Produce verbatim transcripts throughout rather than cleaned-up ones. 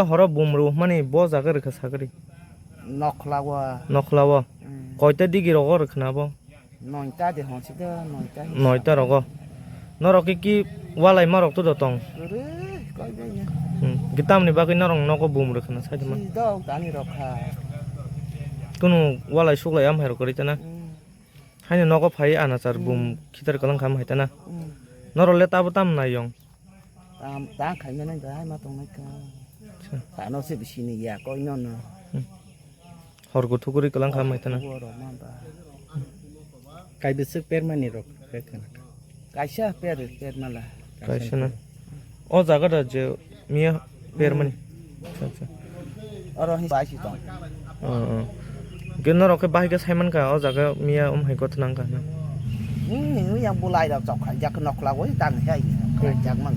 Horo bumru hwnmani bo jaga rwkha sagri. Nokhla o. Nokhla o. Hmm. Koita digi rogo rwkhna bo? Noita de honsi de, noita hinsa. Noita rogo. Norok ki, ki walai marok to do tong? Ore, koi bai ya. Hmm. Ki tamni bagwi norok nogo bum rwkhna saidi ma? Ki dok tani rokha. Kunu walai suklai am hai rok rita na? Hmm. Haino nogo phai anachar bum khitar kalang kham hai ta na? Hmm. Norok le tabo tam nai yong? Tam, tang khaimani da hai ma tongnai ka. Acha. Tano se bisini ya koi no no. Hmm. Hor go thuguri kalang kha mai tana. Hor go rok ma ba. Kai bisik permani rok pe khana. Kaisa per, per mala. Kaisa na. O jaga da je miya permani. Hmm. Acha, acha. Oro hi bai si tong. Oh, oh. Ge norok khe bahai khe saiman kha, o jaga miya um hai gothnang kha na. Hmm, yang bulai rok chok kha, jak nok lagoi tang hai. Hmm. Jak mang.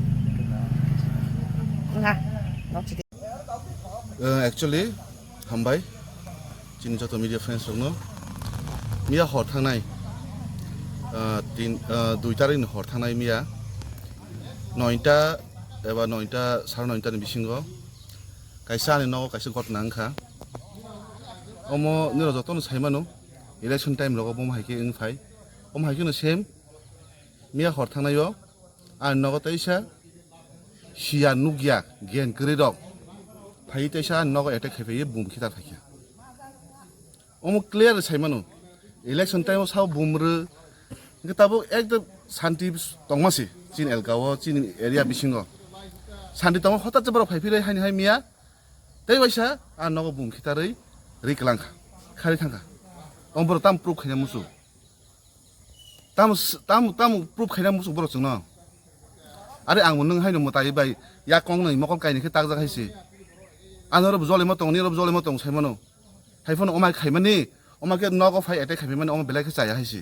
Nga, nok chiti. Eh, actually, hambai, chini joto media friends rokno. Miya hor thangnai, eh, tin, eh, dui tarikni hor thangnai miya. Noita eba noita, sare noita ni bisingo kaisa ani nogo kaisa gotna wngkha. Omo nirok jotono saimano, election time rogo bo hai khe wngphai. Omo hai kheno same, miya hor thangnai o ani nogo teisa siya nukya gen kwrwi rok phaiwi teisa ani nogo attack khai phaiwi bum khitar phaikha. Omo clear sai mano. Election time o sao bumrw. Hingke tabuk ekdom santi tongma se. Chini elka o, chini area bisingo. Santi tongma hotat se borok phai philai haini hai miya. Tei waisa a nogo bum khitarwi ri kwlang kha. Khari thang kha. Omo borok tam proof khaina musu. Tam, tam, tam proof khaina musu borok chwngno. Are ang nwng haino mwtai bai ya kong nai mokol kaini khe takjak hai se. Ano ro jolimo tong, ni ro jolimo tong sai mano. Hai phano omai khaimani, omai khe nogo phai attack khaimani, omo belai khe chaya hai se.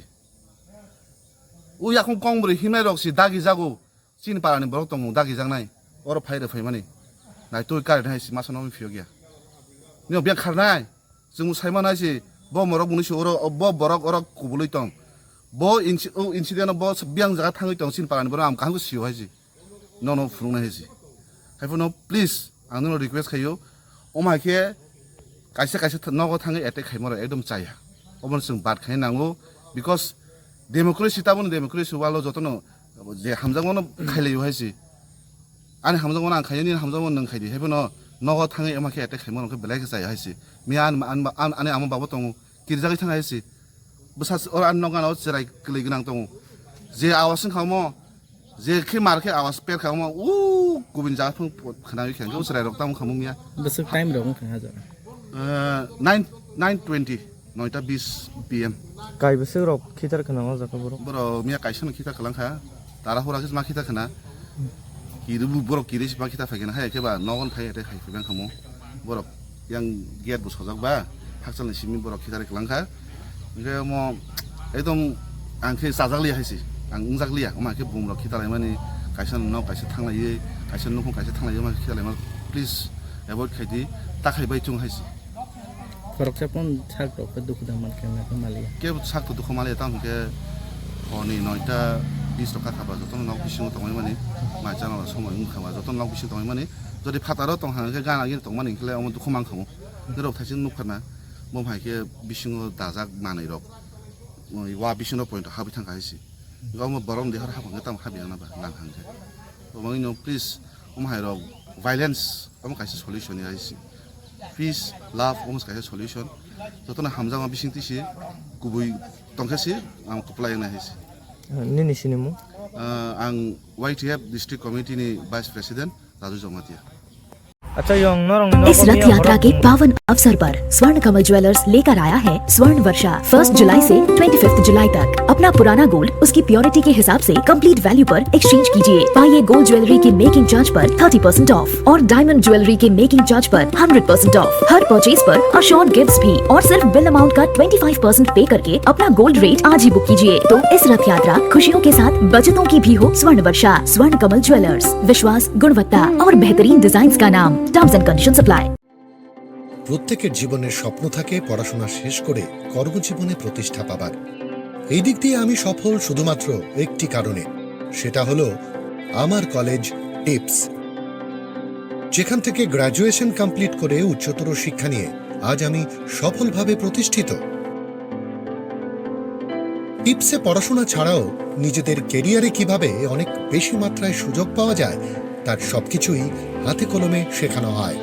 O yakung kong bwrwi himnai rok si dagi jago. Chini parani borok tongo dagi jaknai. Oro phai rw phaimani. Nai twi kari hai se masa nogni phiyok ya. Nio biyang kharnai. Chwng sai manai se bo morok buni se oro, bo borok oro kubului tong. Bo inci-, o incident bo biyang jaga thangwi tong chini parani borok ang kaham khe sio hai se. Nono phunuknai hai se. Hai phano please ang nono request khaio. Omo hai khe kaisa kaisa th-, nogo thangwi attack khaima rok ekdom chaya. Obono chwng bad khai nango because democracy taboni democracy walo jotono je hamjakmano khailaio hai se. Ani hamjakmano ang khaio, nini hamjakmano nwng khaidi. Hai phano nogo thangwi omo khe attack khaima rok khe belai khe chaya hai se. Miya ani, ani, ani, ani ama babo tongo. Kirjagwi thang hai se. Bwsa oro ani nok gana o chwrai kwlwi gwnang tongo. Je awas wngkha omo, je khe mar khe awas per kha omo, u kubun jaga phung khwnawi khe hwnkhe o chwrai rok tamo khamung ya. Bwswk time rok wngkha ha jaga? Eh, nine, nine twenty, noita bis P M. Kai bwswk rok khitar khwna o jaga borok? Borok miya kaisa no khitar khwlang kha. Tara hura khe ma khitar khwna. Kiri bu borok kiri si ma khitar phai khwna hai khe ba nogon phai attack khai phai bang khamo. Borok yang gate bo sojak ba, hakchal ni simi borok khitar khwlang kha. Hingke omo ekdom ang khe chajak liya hai se, ang wngjak liya, omo hai khe bumrok khitalai mani, kaisa nok kaisa thanglaiwi, kaisa nukhung kaisa thanglaiwi, omo khitalai mani, please avoid khai di, ta khai bai chung hai se. Khoroksa pon sak rok khe dukhu da man khe na khe maliya. Kebo sak to dukhu maliya, tamo hingke hor ni noita bis rok kha ba, jotono nok bisingo tongwi mani, mai chana somoi wngkha ba, jotono nok bisingo tongwi mani, jodi phataro tong hang khe gana gini tong mani hingkhe omo dukhu mang kha mo. Norok thaising nukha na, bo hai khe bisingo dajak manwi rok, wa bisingo point habwi thang kha hai se. Omo borok ni dehor haphang khe tamo habya na ba, nang hang khe. Omo no please, omo hai rok violence, omo kaisa solution ya hai se. Peace, love, omo kaisa solution. Jotono hamjakma bising twi se, kubui tong khe se, ang kwplai wngnai hai se. Nini sinimung? Ah, ang Y T F District Committee ni Vice President, Raju Jamatia. Acha, yong norong ni इस nogo रथ miya यात्रा horok के bumrok. पावन अवसर पर स्वर्ण कमल ज्वेलर्स लेकर आया है स्वर्ण वर्षा। फर्स्ट जुलाई से ट्वेंटी फिफ्थ जुलाई तक अपना पुराना गोल्ड उसकी प्योरिटी के हिसाब से कंप्लीट वैल्यू पर एक्सचेंज कीजिए। पाइए गोल्ड ज्वेलरी की मेकिंग चार्ज पर थर्टी परसेंट ऑफ और डायमंड ज्वेलरी के मेकिंग चार्ज पर हंड्रेड परसेंट ऑफ। हर परचेज पर अश्योर्ड गिफ्ट्स भी और सिर्फ बिल अमाउंट का ट्वेंटी फ़ाइव परसेंट पे करके अपना गोल्ड रेट आज ही बुक कीजिए। तो इस रथ यात्रा खुशियों के साथ बचतों की भी हो। स्वर्ण वर्षा, स्वर्ण कमल ज्वेलर्स, विश्वास, गुणवत्ता और बेहतरीन डिजाइन्स का नाम। Terms and conditions apply। প্রত্যেকের জীবনের স্বপ্ন থাকে পড়াশোনা শেষ করে কর্মজীবনে প্রতিষ্ঠা পাবার। এই দিক দিয়ে আমি সফল শুধুমাত্র একটি কারণে, সেটা হলো আমার কলেজ টিপস। যেখান থেকে গ্র্যাজুয়েশন কমপ্লিট করে উচ্চতর শিক্ষা নিয়ে আজ আমি সফলভাবে প্রতিষ্ঠিত। টিপসে পড়াশোনা ছাড়াও নিজেদের ক্যারিয়ারে কিভাবে অনেক বেশি মাত্রায় সুযোগ পাওয়া যায়, তার সবকিছুই হাতে কলমে শেখানো হয়।